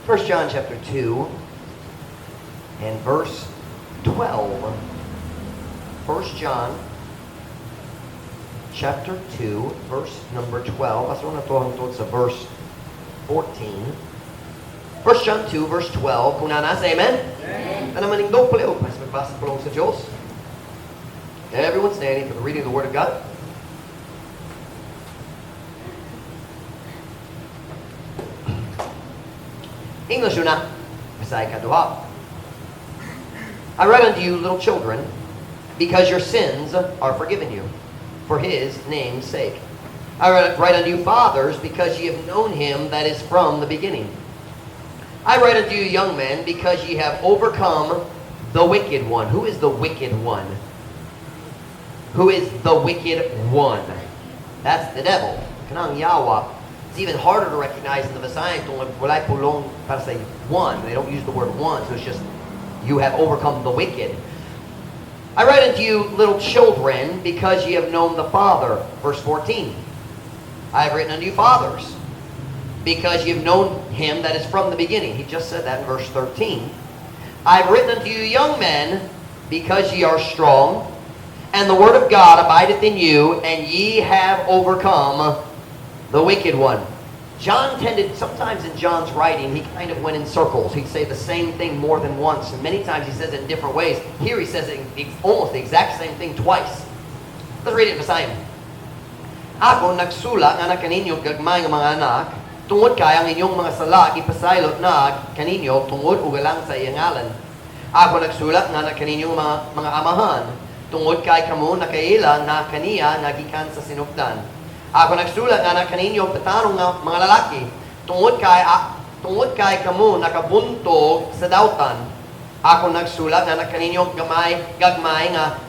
1 John chapter 2 and verse 12. 1 John chapter 2, verse number 12. Asa na to hangtod sa verse 14. 1 John 2, verse 12. Kung naa na, say amen. Amen. Tanan manindog, palihog sa pagbasa pulong sa Diyos. Everyone standing for the reading of the Word of God. English una, Bisaya kaduha. I write unto you, little children, because your sins are forgiven you, for his name's sake. I write unto you, fathers, because ye have known him that is from the beginning. I write unto you, young men, because ye have overcome the wicked one. Who is the wicked one? Who is the wicked one? That's the devil. Kanang yawa. It's even harder to recognize in the Visayan kung walay pulong para sa one. They don't use the word "one," so it's just you have overcome the wicked. I write unto you, little children, because ye have known the Father. Verse 14. I have written unto you, fathers, because ye have known him that is from the beginning. He just said that in verse 13. I have written unto you, young men, because ye are strong, and the word of God abideth in you, and ye have overcome the wicked one. John tended, sometimes in John's writing, he kind of went in circles. He'd say the same thing more than once, and many times he says it in different ways. Here he says it almost the exact same thing twice. Let's read it in Visayan. Ako nagsulat nga na kaninyo gagmay nga mga anak, tungod kay ang inyong mga sala ipasaylo na kaninyo tungod ug alang sa iyang ngalan. Ako nagsulat nga na kaninyo mga amahan, tungod kay kamo nakaila na kaniya nga gikan sa sinugdan. Ako nagsulat nga na kaninyo batan-ong nga mga lalaki, tungod kay kamo nakabuntog sa dautan. Ako nagsulat nga na kaninyo gamay nga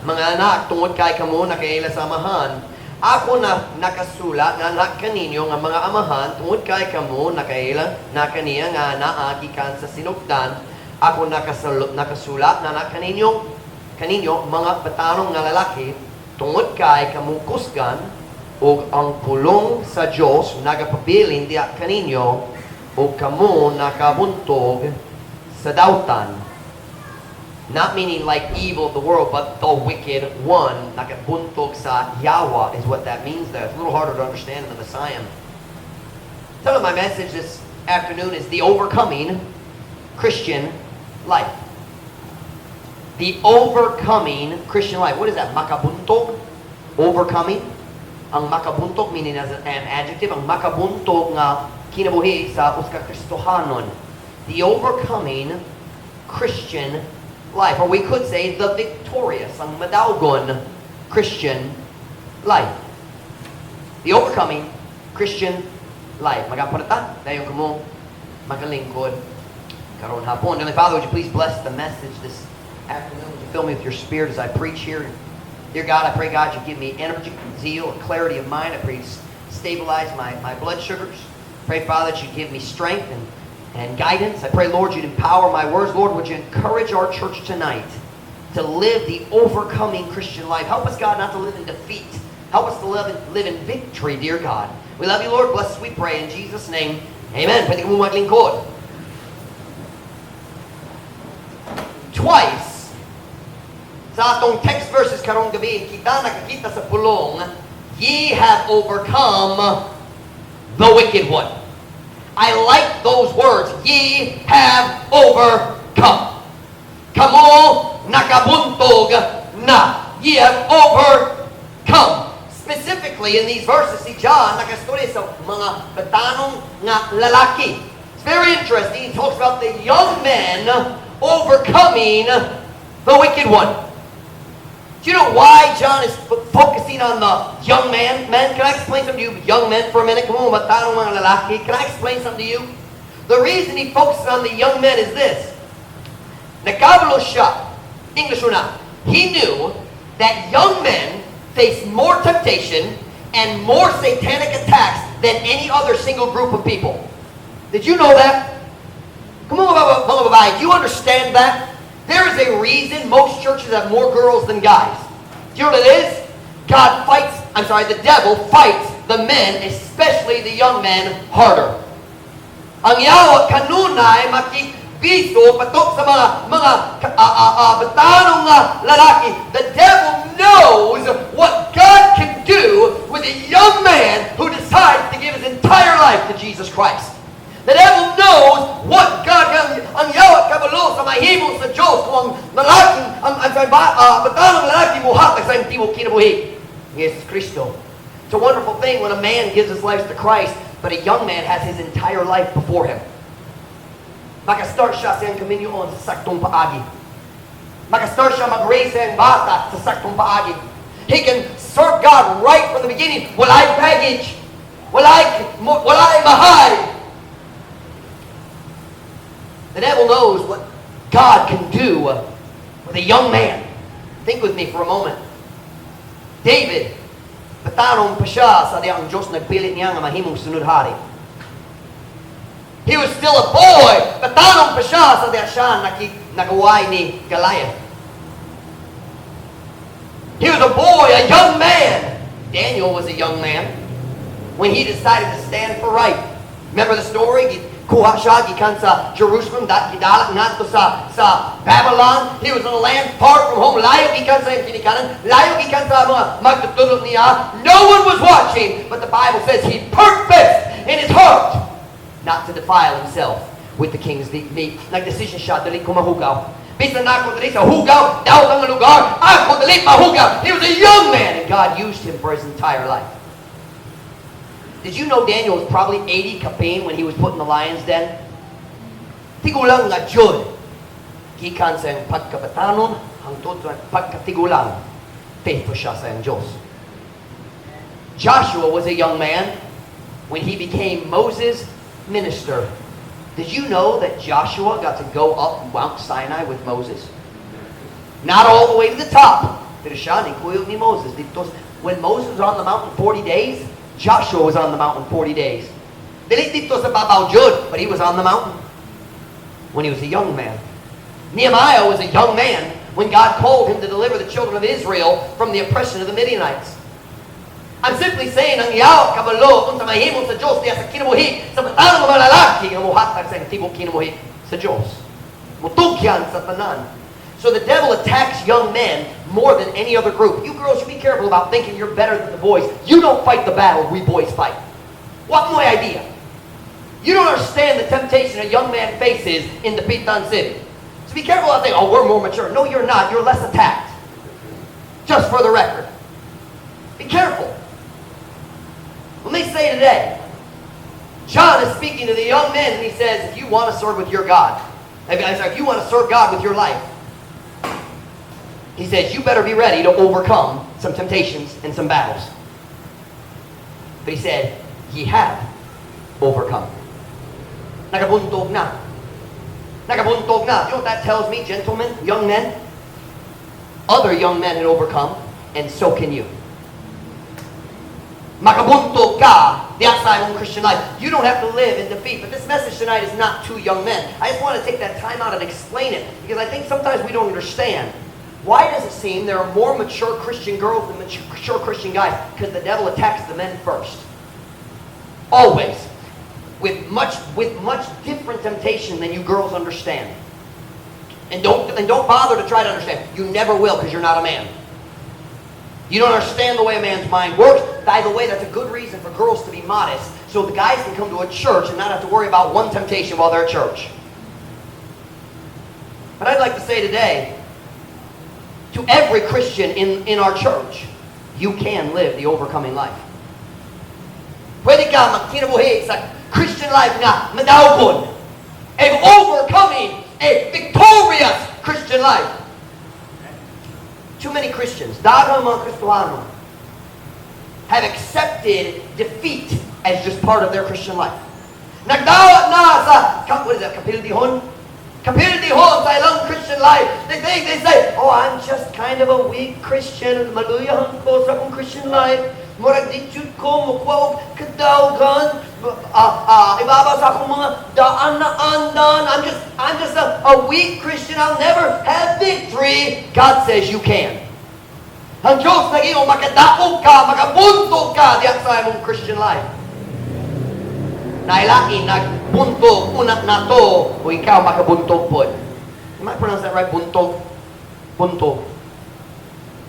mga anak, tungod kay kamo nakaila sa Amahan. Ako na nakasulat nga na kaninyo nga mga amahan, tungod kay kamo nakaila na kaniya nga naa gikan sa sinugdan. Ako nakasulat nga na kaninyo mga batanong nga lalaki, tungod kay kamo kusgan ug ang pulong sa Dios nagapabilin diha kaninyo ug kamo nakabuntog sa dautan. Not meaning like evil of the world, but the wicked one. Nakabuntog sa yawa is what that means there. It's a little harder to understand in the Visayan. Title of my message this afternoon is The Overcoming Christian Life. The overcoming Christian life. What is that? Makabuntog? Overcoming? Ang makabuntog, meaning as an adjective, ang makabuntog nga kinabuhi sa usa ka Kristohanon. The overcoming Christian life. Or we could say the victorious, ang madawgon Christian life. The overcoming Christian life. Mag-ampo na ta, dayon kamo makalingkod karon hapon. Heavenly Father, would you please bless the message this afternoon? Would you fill me with your Spirit as I preach here? Dear God, I pray, God, you give me energy, zeal, and clarity of mind. I pray you stabilize my blood sugars. Pray, Father, that you give me strength and guidance. I pray, Lord, you'd empower my words. Lord, would you encourage our church tonight to live the overcoming Christian life? Help us, God, not to live in defeat. Help us to live in victory, dear God. We love you, Lord. Bless us, we pray. In Jesus' name, amen. Pwede kamo maglingkod. Twice, sa atong text verses karong gabi, kita nakakita sa pulong, "Ye have overcome the wicked one." I like those words. Ye have overcome. Kamo nakabuntog na. Ye have overcome. Specifically in these verses, si John nakastorya sa mga batanong nga lalaki. It's very interesting. He talks about the young men overcoming the wicked one. Do you know why John is focusing on the young man? Men, can I explain something to you, young men, for a minute? Come on, batanong mga lalaki. Can I explain something to you? The reason he focuses on the young men is this. Nakabalo siya. English una. He knew that young men face more temptation and more satanic attacks than any other single group of people. Did you know that? Come on, mga babae, do you understand that? There is a reason most churches have more girls than guys. Do you know what it is? God fights, I'm sorry, the devil fights the men, especially the young men, harder. Ang yawa kanunay makigbiso patok sa mga batanong nga lalaki. The devil knows what God can do with a young man who decides to give his entire life to Jesus Christ. The devil knows what God can. Ang yawa kabalo sa mahimo sa Diyos kung ang lalaki, ang batanong lalaki muhatag sa iyang tibuok kinabuhi. Jesus Cristo. It's a wonderful thing when a man gives his life to Christ, but a young man has his entire life before him. Maka-start siya sa iyang kaminyoon sa saktong paagi. Maka-start siya mag-raise sa iyang bata sa saktong paagi. He can serve God right from the beginning. Walay baggage. Walay mahay. The devil knows what God can do with a young man. Think with me for a moment. David, batanon pa siya sa ang Diyos nagpili niya nga mahimong sunod hari. He was still a boy. Batanon pa siya sa diya siya nagaway ni Goliath. He was a boy, a young man. Daniel was a young man when he decided to stand for right. Remember the story? Kuha siya gikan sa Jerusalem, dat gidala ngadto sa Babylon. He was in a land far from home. Layo gikan sa iyang ginikanan, layo gikan sa mga magtutudlo niya. No one was watching, but the Bible says he purposed in his heart not to defile himself with the king's meat. Nagdesisyon siya, "Dili ko mahugaw. Bisan nako dili sa hugaw, daw ang lugar, ako dili mahugaw." He was a young man and God used him for his entire life. Did you know Daniel was probably 80 kapin when he was put in the lion's den? Tigulang nga jud. Gikan sa iyang pagkabatanon hangtod sa pagkatigulang, faithful siya sa iyang Diyos. Joshua was a young man when he became Moses' minister. Did you know that Joshua got to go up Mount Sinai with Moses? Not all the way to the top. Pero siya, ni kuyog ni Moses. Dito, when Moses was on the mountain 40 days, Joshua was on the mountain 40 days. Dili dito sa babaw jud, but he was on the mountain when he was a young man. Nehemiah was a young man when God called him to deliver the children of Israel from the oppression of the Midianites. I'm simply saying, ang yawa kabalo kung sa mahimo sa Diyos diya sa kinabuhi sa batanong mga lalaki nga muhatag sa tibok kinabuhi sa Diyos. Mutugyan sa tanan. So the devil attacks young men more than any other group. You girls should be careful about thinking you're better than the boys. You don't fight the battle we boys fight. What my idea? You don't understand the temptation a young man faces in the Dapitan City. So be careful about thinking, "Oh, we're more mature." No, you're not. You're less attacked. Just for the record. Be careful. Let me say today, John is speaking to the young men and he says, if you want to serve with your God, I'm sorry, if you want to serve God with your life, he says, you better be ready to overcome some temptations and some battles. But he said, "Ye have overcome." Nakabuntog na. Nakabuntog na. You know what that tells me, gentlemen, young men? Other young men had overcome, and so can you. Makabuntog ka diya sa imong Christian life. You don't have to live in defeat. But this message tonight is not to young men. I just want to take that time out and explain it because I think sometimes we don't understand. Why does it seem there are more mature Christian girls than mature Christian guys? Because the devil attacks the men first. Always. With much different temptation than you girls understand. And don't bother to try to understand. You never will because you're not a man. You don't understand the way a man's mind works. By the way, that's a good reason for girls to be modest, so the guys can come to a church and not have to worry about one temptation while they're at church. But I'd like to say today, to every Christian in our church, you can live the overcoming life. Pwede ka magkinabuhi sa Christian life nga madawgon. A overcoming, a victorious Christian life. Too many Christians, daghang mga Kristohano, have accepted defeat as just part of their Christian life. Nagdawat na sa, what is that, kapildihon? Kapildihon sa ilang Christian life. They say, "Oh, I'm just kind of a weak Christian. Maluyahan ko sa akong Christian life. Murag di jud ko mukuha og kadawgan. Ibabaw sa akong mga daan na andan. I'm just a weak Christian. I'll never have victory." God says you can. Ang Diyos nag-ingon, makadaog ka, makabuntog ka diyan sa imong Christian life. Nailain nagbuntog unat nato o ikaw makabuntog pod. Am I pronounce that right? Buntog. Buntog.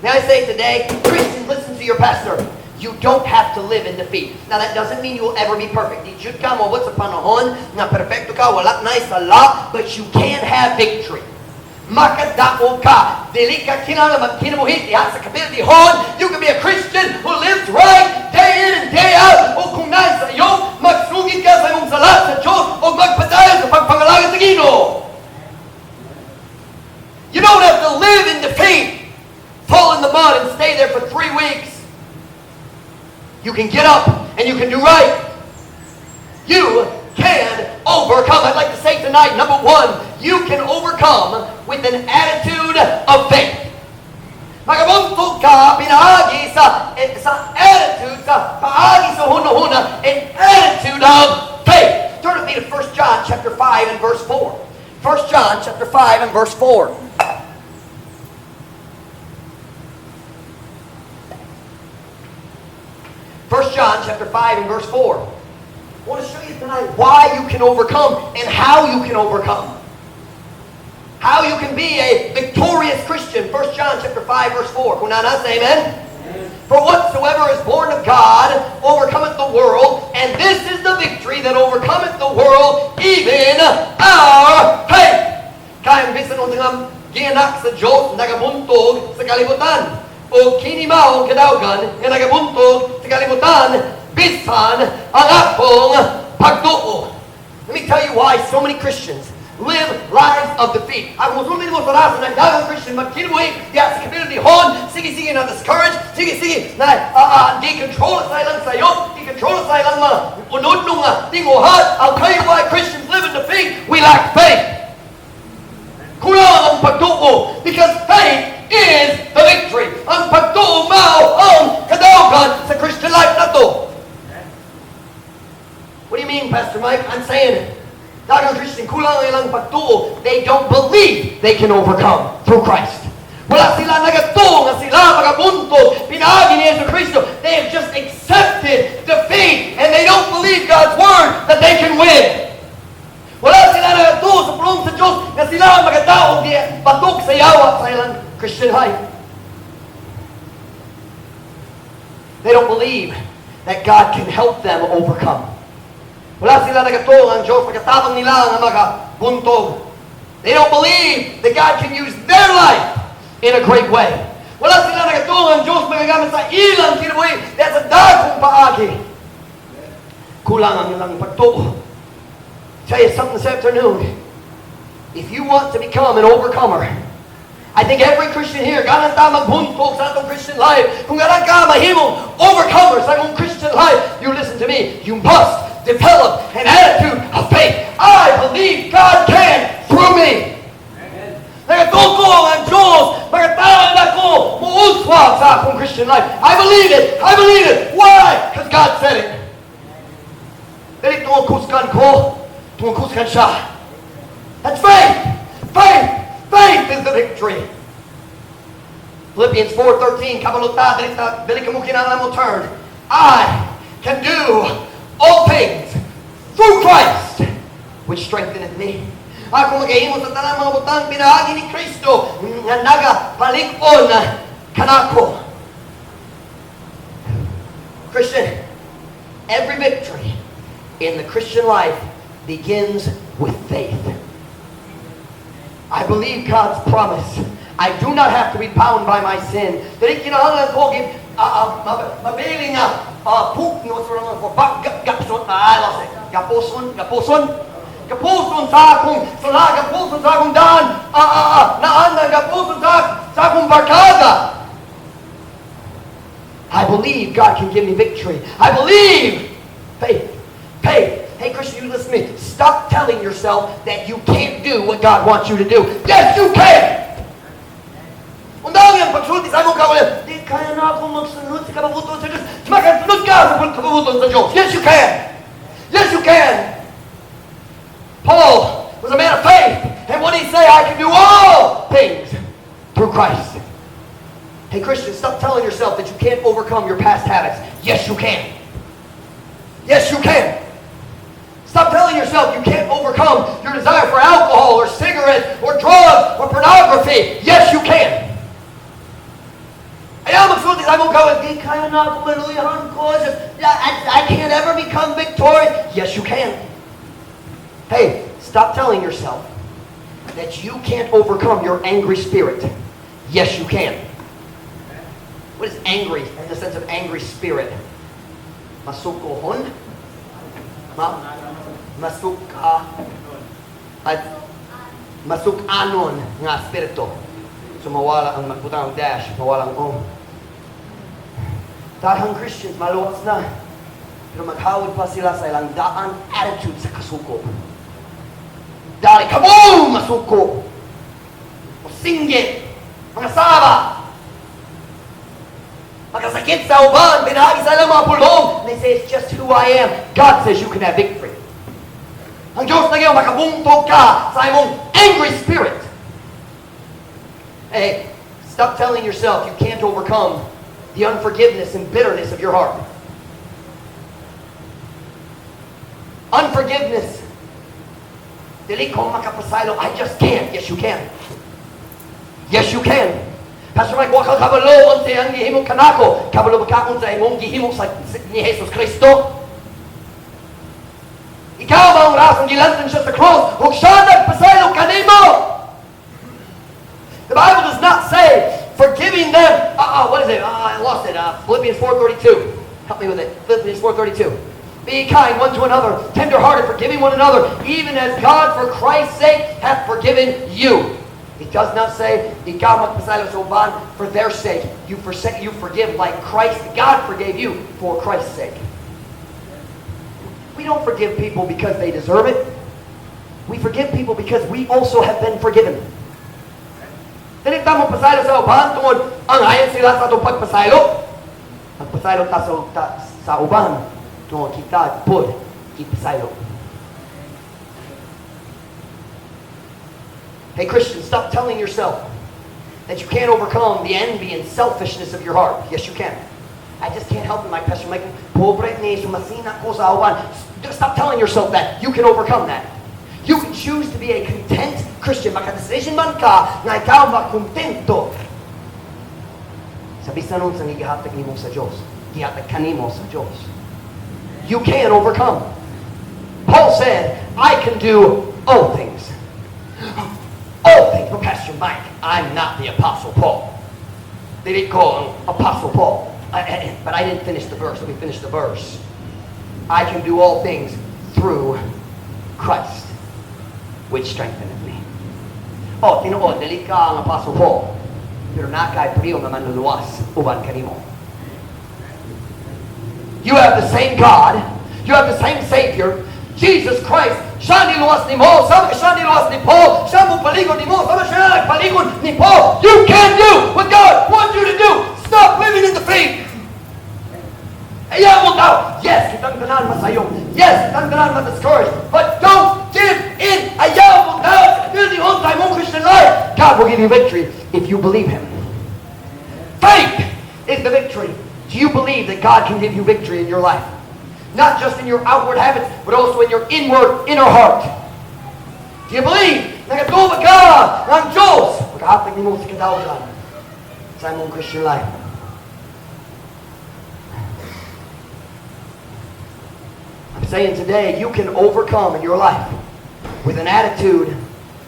May I say today, Christians, listen to your pastor. You don't have to live in defeat. Now, that doesn't mean you will ever be perfect. Di jud ka moabot sa panahon nga perpekto ka, wala na sala, but you can have victory. Makadaog ka. Dili ka kinahanglan magkinabuhi diha sa kapildihon. You can be a Christian who lives right day in and day out. O kung naa sa iyo, magsugid ka sa imong sala sa Diyos o magpadayon sa pagpangalagad sa Ginoo. You don't have to live in defeat. Fall in the mud and stay there for 3 weeks. You can get up and you can do right. You can overcome. I'd like to say tonight, number one, you can overcome with an attitude of faith. Makabuntog ka, pinaagi sa attitude, sa paagi sa hunahuna, an attitude of faith. Turn with me to 1 John chapter 5 and verse 4. 1 John chapter 5 and verse 4. 1 John chapter 5 and verse 4. I want to show you tonight why you can overcome and how you can overcome. How you can be a victorious Christian. 1 John chapter 5 verse 4. Kung naa na, say amen. For whatsoever is born of God overcometh the world, and this is the victory that overcometh the world, even our faith. Kaya bisan unsa nga gianak sa Diyos nagabuntog sa kalibutan. O kini mao ang kadaugan nga nagabuntog sa kalibutan, bisan ang atong pagtuo. Let me tell you why so many Christians live lives of defeat. Ang musulti mo sa rason ng daghang Christian magkinabuhi diha sa kapildihon, sige-sige na discouraged, sige-sige na di-control sa ilang sayop, di-control sa ilang mga unod nga tinguhat. I'll tell you why Christians live in defeat. We lack faith. Kulang ang pagtuo because faith is the victory. Ang pagtuo mao ang kadaugan sa Christian life nato. What do you mean, Pastor Mike? I'm saying, daghang Christian, kulang ang ilang pagtuo. They don't believe they can overcome through Christ. Wala sila nagatuo nga sila makabuntog pinaagi ni Jesu Cristo. They have just accepted defeat and they don't believe God's word that they can win. Wala sila nagatuo sa pulong sa Diyos nga sila magadaog di batok sa yawa sa ilang Christian life. They don't believe that God can help them overcome. Wala sila nagatuo nga ang Diyos makatabang nila nga makabuntog. They don't believe that God can use their life in a great way. Wala sila nagatuo nga ang Diyos magagamit sa ilang kinabuhi dahil sa dagkong paagi. Kulang ang ilang pagtuo. Tell you something this afternoon. If you want to become an overcomer, I think every Christian here, ganahan ta magbuntog sa atong Christian life. Kung ganahan ka mahimong overcomer sa imong Christian life, you listen to me. You must develop an attitude of faith. I believe God can through me. Nagatuo ko ang Diyos, magatabang ako, muuswag sa akong Christian life. I believe it. I believe it. Why? Because God said it. Dili tungod kusgan ko, tungod kusgan siya. That's faith. Faith. Faith is the victory. Philippians 4:13, kabalo ta, dili, ta, dili ka mo kinahanglan mo turn. I can do all things through Christ, which strengtheneth me. Ako magahimo sa tanang mga butang pinaagi ni Kristo nga nagapalig-on kanako. Christian, every victory in the Christian life begins with faith. I believe God's promise. I do not have to be bound by my sin. Dili kinahanglan ko give mabili nga pugno sa mga gapuson, I lost it. Gapuson, gapuson. Gapuson sa akong sala, gapuson sa akong daan, naan na gapuson sa akong barkada. I believe God can give me victory. I believe. Faith. Faith. Hey, Christian, you listen to me. Stop telling yourself that you can't do what God wants you to do. Yes, you can! Undang ang pagsulti sa imong kaugalingon, di kaya na ako magsunod sa kabubut-on sa Diyos. Makasunod ka sa kabubut-on sa Diyos. Yes, you can! Yes, you can! Paul was a man of faith. And what did he say? I can do all things through Christ. Hey, Christian, stop telling yourself that you can't overcome your past habits. Yes, you can. Yes, you can. Stop telling yourself you can't overcome your desire for alcohol or cigarettes or drugs or pornography. Yes, you can. Ayaw magsulti sa imong kawas, "Di kaya na ako maluyahan ko. I can't ever become victorious." Yes, you can. Hey, stop telling yourself that you can't overcome your angry spirit. Yes, you can. What is angry in the sense of angry spirit? Masukohon? Masuka at masukanon nga espiritu. So mawala ang magbutang ang dash, mawala ang o. Daghang Christians maluwas na. Pero maghawod pa sila sa ilang daan attitude sa kasuko. Dali, kaboom! Masuko. O singgit. Mga saba. Makasakit sa uban, pinaagi sa ilang mga pulong. They say, "It's just who I am." God says you can have victory. Ang Diyos na ngayon, makabuntog ka sa imong angry spirit. Hey, stop telling yourself you can't overcome the unforgiveness and bitterness of your heart. Unforgiveness. "Dili ko makapasaylo. I just can't." Yes, you can. Yes, you can. "Pastor Mike, wa ka kabalo unsa ang gihimo kanako." Kabalo ba ka unsa imong gihimo sa ni Jesus Kristo? Ikaw ba ang rasong gilantan siya sa cross ug siya nagpasaylo kanimo? The Bible does not say forgiving them. What is it? I lost it. Philippians 4:32. Help me with it. Philippians 4:32. Be kind one to another, tender-hearted, forgiving one another, even as God for Christ's sake hath forgiven you. It does not say, ikaw magpasaylo sa uban for their sake. You forsake, you forgive like Christ, God forgave you for Christ's sake. We don't forgive people because they deserve it. We forgive people because we also have been forgiven. Dili ta mo pasaylo sa uban tungod angayan sila sa atong pagpasaylo. Magpasaylo ta sa uban tungod kita pod ipasaylo. Hey Christian, stop telling yourself that you can't overcome the envy and selfishness of your heart. Yes, you can. "I just can't help it, my Pastor Mike. Pobre ni, sumasina ko sa uban." Stop telling yourself that. You can overcome that. You can choose to be a content Christian. Maka-decision man ka nga ikaw makontento sa bisan unsa nga gihatag nimo sa Dios. Gihatag kanimo sa Dios. You can overcome. Paul said, "I can do all things." All things. "But Pastor Mike, I'm not the Apostle Paul. Dili ko ang Apostle Paul." But I didn't finish the verse. Let me finish the verse. I can do all things through Christ, which strengtheneth me. Oh, tinuod, dili ka ang Apostle Paul. Pero naa kay priyo nga manluluwas uban kanimo. You have the same God. You have the same Savior. Jesus Christ. Siya niluwas ni mo. Sama siya niluwas ni Paul. Siya mo paligon ni mo. Sama siya nagpaligon ni Paul. You can do what God wants you to do. Stop living in defeat. Ayaw mo tao. Yes, kitang tanan masayong. Yes, kitang tanan ma-discouraged. But don't give in. Ayaw mo tao. Building on time mong Christian life. God will give you victory if you believe Him. Faith is the victory. Do you believe that God can give you victory in your life? Not just in your outward habits, but also in your inward, inner heart. Do you believe? Nagatuo ka ng Diyos. Maghatag nimo sa kadaugan sa imong Christian life. I'm saying today, you can overcome in your life with an attitude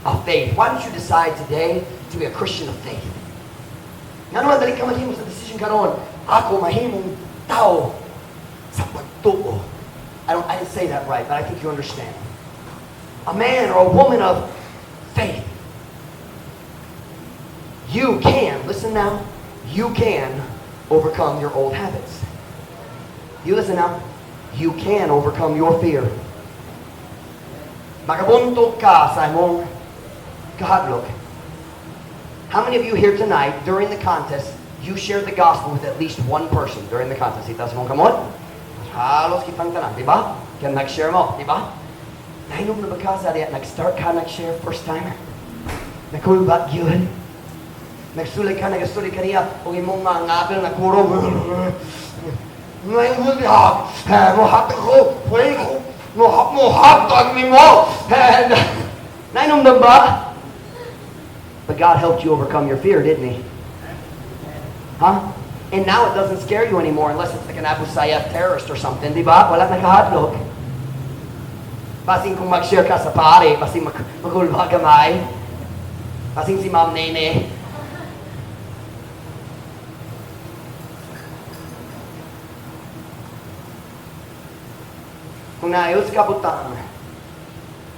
of faith. Why don't you decide today to be a Christian of faith? Nga naman, dali ka mahimo sa decision karon. Ako mahimong tao sa pagtuo. I didn't say that right, but I think you understand. A man or a woman of faith. You can, listen now, you can overcome your old habits. You listen now, you can overcome your fear. Makabuntog ka sa imong kahadlok. How many of you here tonight, during the contest, you shared the gospel with at least one person during the contest? Itaas mong kamot? Halos kitang tanan, di ba? Kaya nag-share mo, di ba? Nahinom na ba ka sa diya? Nag-start ka nag-share first time? Nakulba yun? Nagsulay ka, nagsulay ka niya, o imong mga ngapil na kuro. Ngayon mo, mo hatag ko, pwede ko. Mo hotdog nimo. And nahinumdom ba? But God helped you overcome your fear, didn't He? Huh? And now it doesn't scare you anymore unless it's like an Abu Sayyaf terrorist or something, di ba? Wala nakahadlok. Basin kung mag-share ka sa pare, basin magulba gamay. Basin si Ma'am Nene. Kung naayos ka butang,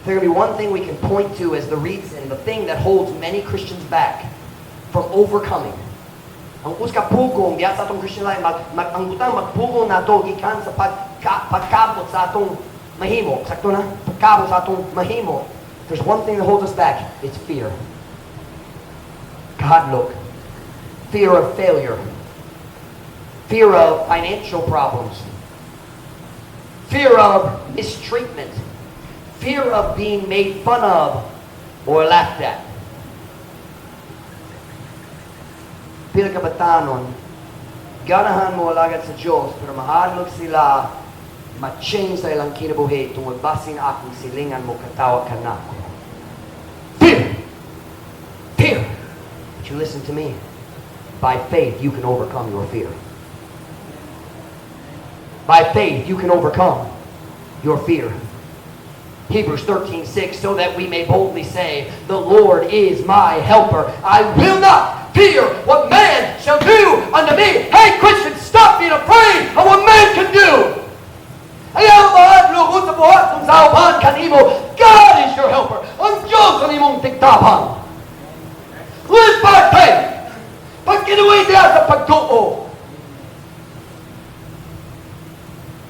there's going to be one thing we can point to as the reason, the thing that holds many Christians back from overcoming. Ang usa ka pugong diha sa atong Christian life, ang butang magpugong nato gikan sa pagkabot sa atong mahimo. Sakto na? Pagkabot sa atong mahimo. There's one thing that holds us back. It's fear. Kahadlok. Fear of failure. Fear of financial problems. Fear of mistreatment. Fear of being made fun of or laughed at. Pila ka batanon, ganahan mo alagad sa Diyos, pero mahadlok sila ma-change sa ilang kinabuhi tungod basin akong silingan mo katawa ka nako. Fear! Fear! But you listen to me. By faith, you can overcome your fear. By faith, you can overcome your fear. Hebrews 13:6, so that we may boldly say, "The Lord is my helper. I will not fear what man shall do unto me." Hey, Christian, stop being afraid of what man can do. Ayaw mahadlok sa buhat kung sa uban kanimo. God is your helper. Ang Diyos ang imong tigtabang. Live by faith. Pagkinuwi diya sa pagtuo.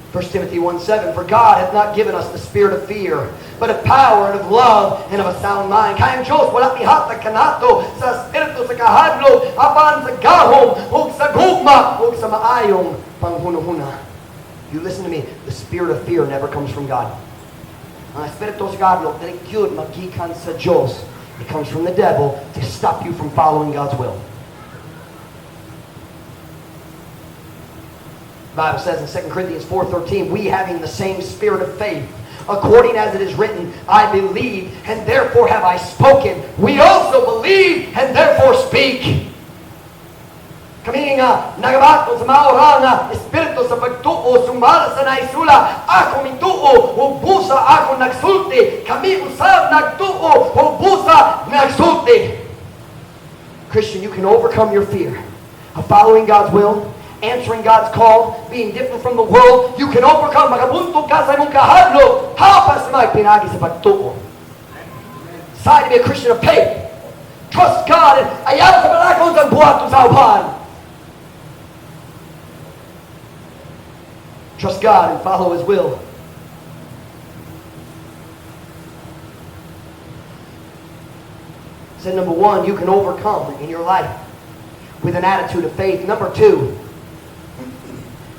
1 Timothy 1:7, "For God hath not given us the spirit of fear, but of power and of love and of a sound mind." Kay ang Diyos, wala mihatag kanato sa espiritu sa kahadlok, apan sa gahom, ug sa gugma, ug sa maayong panghunahuna. You listen to me, the spirit of fear never comes from God. Ang espiritu sa kahadlok, dili gyud magikan sa Diyos. It comes from the devil to stop you from following God's will. The Bible says in 2 Corinthians 4:13, "We having the same spirit of faith, according as it is written, I believe, and therefore have I spoken. We also believe, and therefore speak." Kami nga nagabaton sa mao ra nga espiritu sa pagtuo sumala sa naisula, "Ako mituo ug busa ako nagsulti." Kami usab nagtuo ug busa nagsulti. Christian, you can overcome your fear of following God's will, answering God's call, being different from the world. You can overcome. Makabuntog ka sa imong kahadlok. How, Pastor Mike? Pinaagi sa pagtuo. Decide to be a Christian of faith. Trust God and ayaw sa balakon sa buhat sa uban. Trust God and follow His will. Said number one, you can overcome in your life with an attitude of faith. Number two,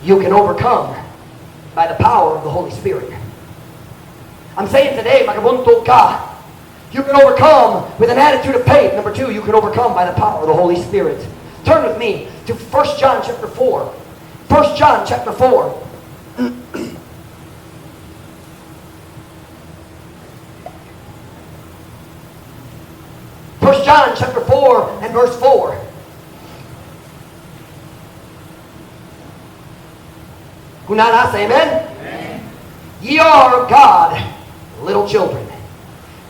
you can overcome by the power of the Holy Spirit. I'm saying today, makabuntog ka. You can overcome with an attitude of faith. Number two, you can overcome by the power of the Holy Spirit. Turn with me to 1 John chapter 4. 1 John chapter 4. 1 John chapter 4 and verse 4. Kung naa, say amen. Amen. "Ye are of God, little children,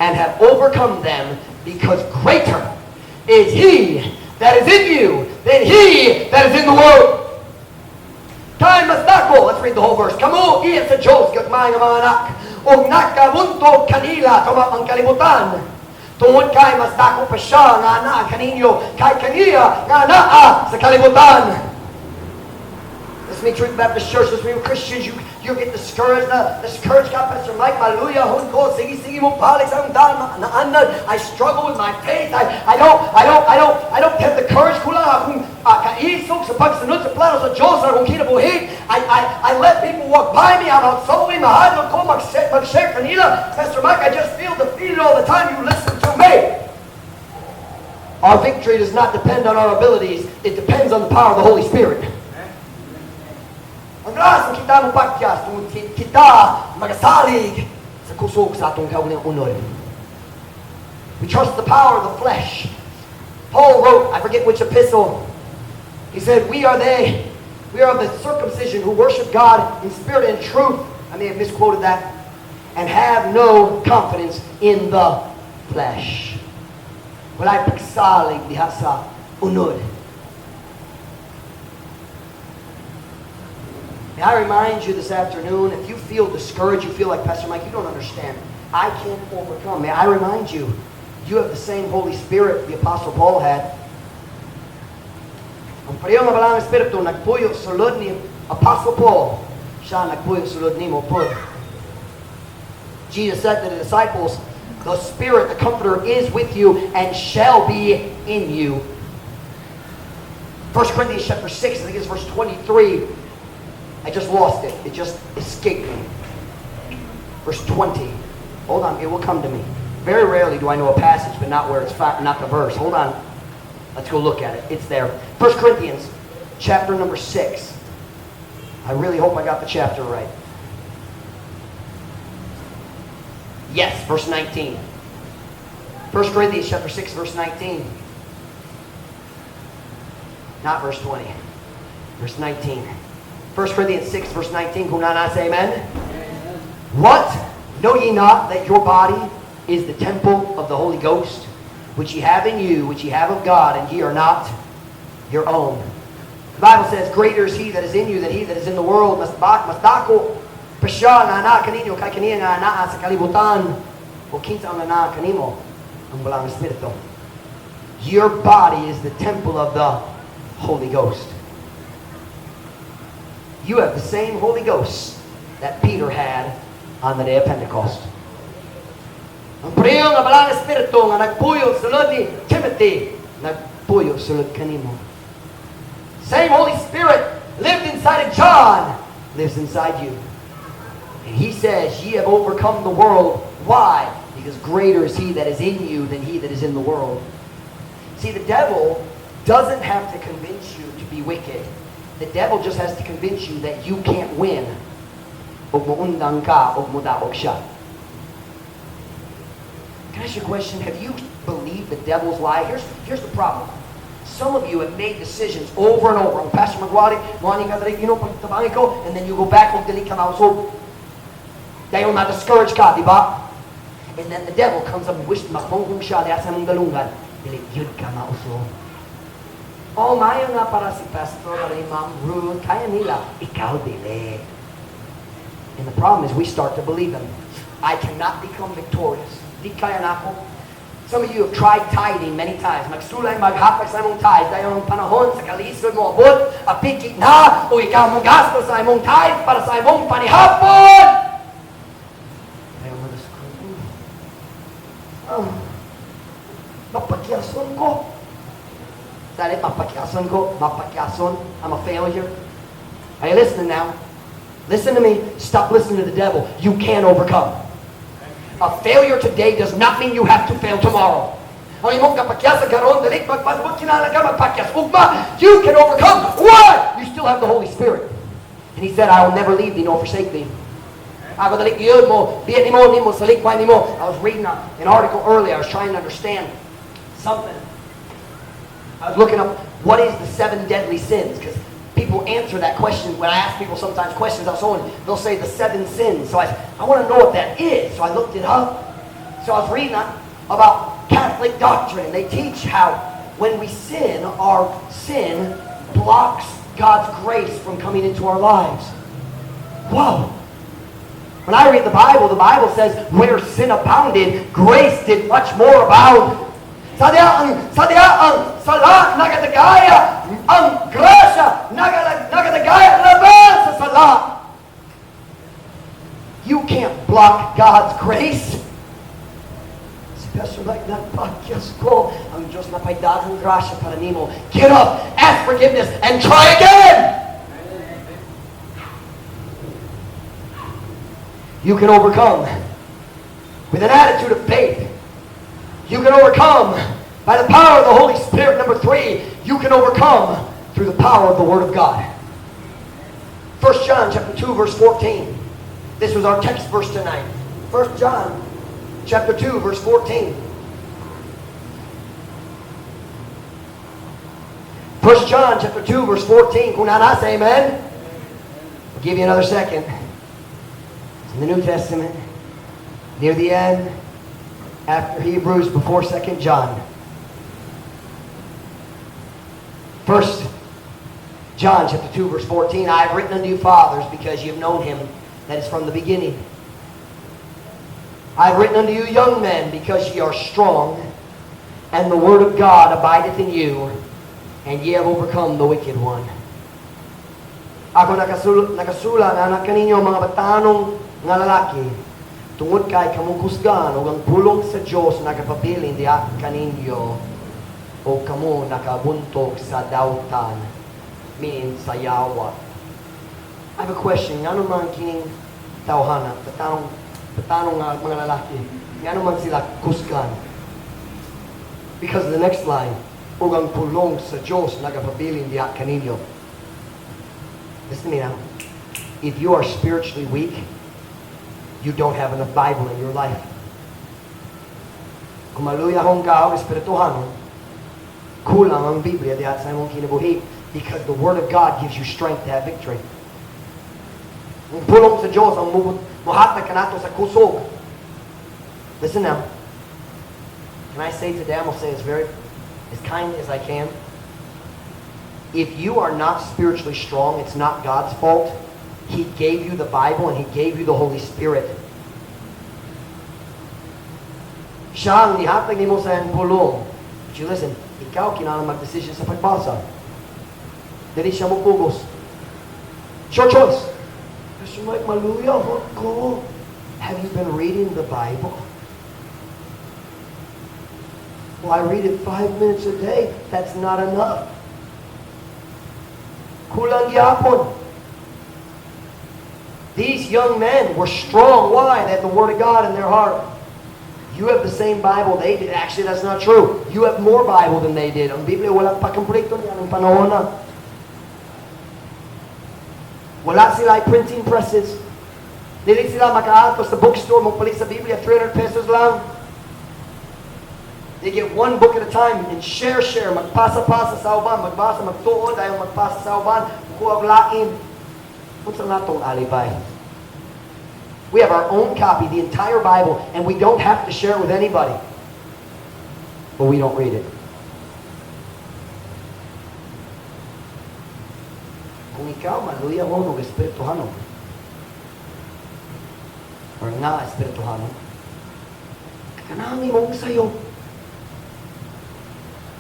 and have overcome them, because greater is He that is in you than he that is in the world." Kay mas dako, let's read the whole verse. "Kamo iya sa Diyos, gagmay nga mga anak, ug nakabuntog kanila tungod ang kalibutan. Tungod kay mas dako pa siya nga naa kaninyo, kay kaniya nga naa sa kalibutan." Listen to me, Truth Baptist Church. Listen to me, Christians. You get discouraged. Na, discouraged ka, Pastor Mike. Maluya, hun ko. Sige, sige mo balik sa akong daan. Naanad. I struggle with my faith. I don't have the courage. Kulang akong kaisog sa pagsunod sa plano sa Diyos sa akong kinabuhi. I let people walk by me. I'm out solely. Mahadlok ko mag-share kanila. Pastor Mike, I just feel defeated all the time. You listen to me. Our victory does not depend on our abilities. It depends on the power of the Holy Spirit. Ang grasya Kita mopakyas tungod kita magasalig sa kusog sa atong kaugalingong unod. We trust the power of the flesh. Paul wrote, I forget which epistle, he said, We are of the circumcision who worship God in spirit and truth." I may have misquoted that. "And have no confidence in the flesh." Walay pagsalig diha sa unod. May I remind you this afternoon, if you feel discouraged, you feel like, "Pastor Mike, you don't understand. I can't overcome." May I remind you, you have the same Holy Spirit the Apostle Paul had. Ang pareho nga Balaang Espiritu nagpuyo sulod ni Apostle Paul, siya nagpuyo sulod nimo pod. Jesus said to the disciples, "The Spirit, the Comforter, is with you and shall be in you." 1 Corinthians chapter 6, I think it's verse 23. I just lost it. It just escaped me. Verse 20. Hold on, it will come to me. Very rarely do I know a passage, but not where it's found, not the verse. Hold on. Let's go look at it. It's there. 1 Corinthians chapter number 6. I really hope I got the chapter right. Yes, verse 19. 1 Corinthians chapter 6, verse 19. Not verse 20. Verse 19. 1 Corinthians 6, verse 19. Kung naa na, say amen. Amen. "What? Know ye not that your body is the temple of the Holy Ghost, which ye have in you, which ye have of God, and ye are not your own?" The Bible says, "Greater is he that is in you than he that is in the world." Mas dako pa siya nga naa kaninyo kay kaniya nga naa sa kalibutan. O kinsa ang naa kanimo? Ang Balaang Espiritu. Your body is the temple of the Holy Ghost. You have the same Holy Ghost that Peter had on the day of Pentecost. Ang pareho nga Balaang Espiritu nga nagpuyo sulod ni Timothy, nagpuyo sulod kanimo. Same Holy Spirit lived inside of John, lives inside you. And he says, "Ye have overcome the world." Why? Because greater is he that is in you than he that is in the world. See, the devil doesn't have to convince you to be wicked. The devil just has to convince you that you can't win. Ug muundang ka, ug mudaog siya. Can I ask you a question? Have you believed the devil's lie? Here's the problem. Some of you have made decisions over and over. "Pastor Magwari, mo ka diri, pagtabangi ko," and then you go back, og dili ka mausog. Dayon na-discourage ka, di ba? And then the devil comes up and wishes, maghonghong siya diha sa imong galungan. "Dili gyud ka mausog. Oh, maayo nga para si Pastor, para ni Ma'am Ruth, kaya nila. Ikaw, dili." And the problem is we start to believe them. "I cannot become victorious. Di kaya nako." Some of you have tried tithing many times. Magsulay, maghatag sa imong tithe. Dayon ang panahon sa kalisod mo abot, apiki na, o ikaw mo gasto sa imong tithe para sa imong panihapon. Ayaw mo oh, mapakyason ko. Dali, mapakyason ko, mapakyason. I'm a failure. Are you listening now? Listen to me. Stop listening to the devil. You can overcome. A failure today does not mean you have to fail tomorrow. Ang imong kapakyas karon dili magpasabot kinahanglan ka magpakyas ugma. You can overcome. Why? You still have the Holy Spirit. And he said, "I will never leave thee nor forsake thee." Ako dali gyud mo, biya nimo nimo salikway nimo. I was reading an article earlier. I was trying to understand something. I was looking up what is the seven deadly sins, because people answer that question. When I ask people sometimes questions, I'll so they'll say the seven sins. So I want to know what that is. So I looked it up. So I was reading about Catholic doctrine. They teach how when we sin, our sin blocks God's grace from coming into our lives. Whoa. When I read the Bible says, "Where sin abounded, grace did much more abound." Sa diha ang sala nagadagaya, ang grasya nagadagaya laban sa sala. You can't block God's grace. Si Pastor Mike, nagpakyas ko. Ang Diyos naa pay daghang grasya para nimo. Get up, ask forgiveness, and try again! You can overcome with an attitude of faith. You can overcome by the power of the Holy Spirit. Number three, you can overcome through the power of the Word of God. 1 John chapter 2 verse 14. This was our text verse tonight. 1 John chapter 2 verse 14. 1 John chapter 2 verse 14. Kung naa na, say amen. I'll give you another second. It's in the New Testament. Near the end, after Hebrews, before 2 John. 1 John chapter 2 verse 14, "I have written unto you, fathers, because ye have known him that is from the beginning. I have written unto you, young men, because ye are strong, and the word of God abideth in you, and ye have overcome the wicked one." Ako nakasula nga kaninyo, mga batanong nga lalaki, tungod kay kamo kusgan ug ang pulong sa Dios nagapabilin diha kaninyo o kamo nakabuntog sa dautan, meaning sa yawa. I have a question. Ngano man kining tawhana, batanong nga mga lalaki, ngano man sila kusgan? Because of the next line, "ug ang pulong sa Dios nagapabilin diha kaninyo." Listen to me now. If you are spiritually weak, you don't have enough Bible in your life. Kung maluyahon ka o espirituhanon, kulang ang Biblia diha sa imong kinabuhi because the Word of God gives you strength to have victory. Ang pulong sa Diyos ang muhatag kanato sa kusog. Listen now. Can I say today, I'm going to say as kindly as I can. If you are not spiritually strong, it's not God's fault. He gave you the Bible and He gave you the Holy Spirit. Siya ang nihatag nimo sa iyang pulong. But you listen, ikaw kinahanglan mag-decision sa pagbasa. Dili siya mo pugos. It's your choice. Pastor Mike, maluya ko. Have you been reading the Bible? Well, I read it 5 minutes a day. That's not enough. Kulang gyapon. These young men were strong. Why? They had the Word of God in their heart. You have the same Bible they did. Actually, that's not true. You have more Bible than they did. Ang Biblia wala pa kompleto niya ng panahon na. Wala sila printing presses. Dili sila makaadto sa bookstore, magpalit sa Biblia, 300 pesos lang. They get one book at a time and share, share. Magpasa-pasa sa uban, magbasa, magtuon, dahil magpasa sa uban, kuha og lain. Unsa natong alibay? We have our own copy, the entire Bible, and we don't have to share it with anybody. But we don't read it. Kung ikaw maluya mo og espirituhanon or nga espirituhanon, kanang imong sayo.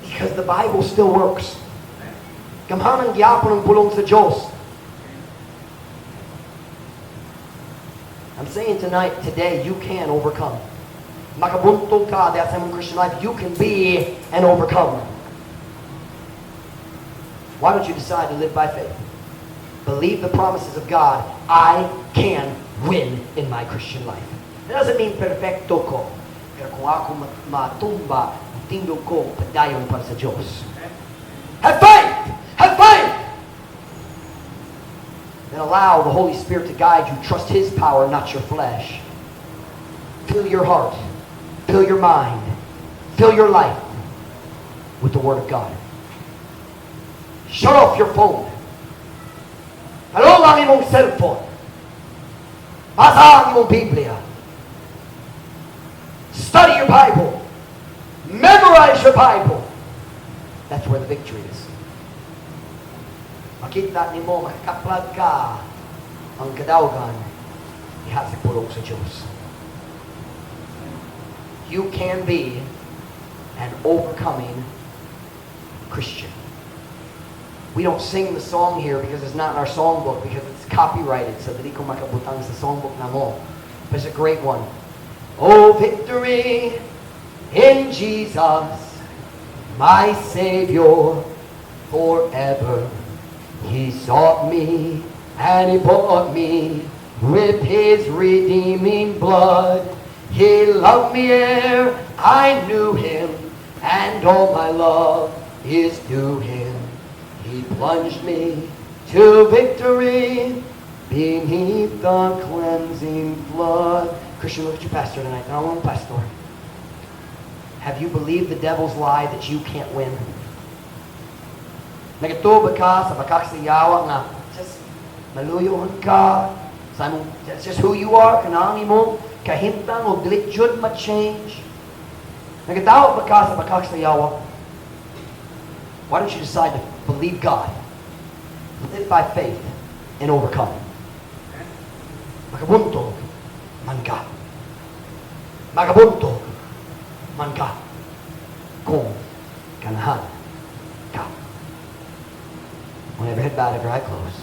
Because the Bible still works. Gamhanan gyapon ang pulong sa Diyos. I'm saying tonight, today, you can overcome. Makabuntog ka diha sa imong Christian life, you can be an overcomer. Why don't you decide to live by faith? Believe the promises of God. I can win in my Christian life. It doesn't mean perfecto ko. Pero kung ako matumba, tindog ko, padayon para sa Diyos. Have faith! Have faith! Then allow the Holy Spirit to guide you. Trust His power, not your flesh. Fill your heart. Fill your mind. Fill your life with the Word of God. Shut off your phone. Palong ang imong cellphone. Basa ang imong Biblia. Study your Bible. Memorize your Bible. That's where the victory is. Makita nimo, makakaplag ka ang kadaugan diha sa pulong sa Diyos. You can be an overcoming Christian. We don't sing the song here because it's not in our songbook, because it's copyrighted, so dili ko makabutang sa songbook namo. But it's a great one. Oh, victory in Jesus, my Savior, forever. He sought me and He bought me with His redeeming blood. He loved me ere I knew Him, and all my love is due Him. He plunged me to victory. Beneath the cleansing flood. Christian, look at your pastor tonight. Our own pastor. Have you believed the devil's lie that you can't win? Nagatuo ba ka sa bakak sa yawa nga just maluyohan ka sa imong, that's just who you are, kanang imong kahimtang o dili jud ma-change? Nagatawo ba ka sa bakak sa yawa? Why don't you decide to believe God, live by faith, and overcome? Makabuntog man ka. Makabuntog man ka. Kung ganahan ka. When every head bowed, every eye closed.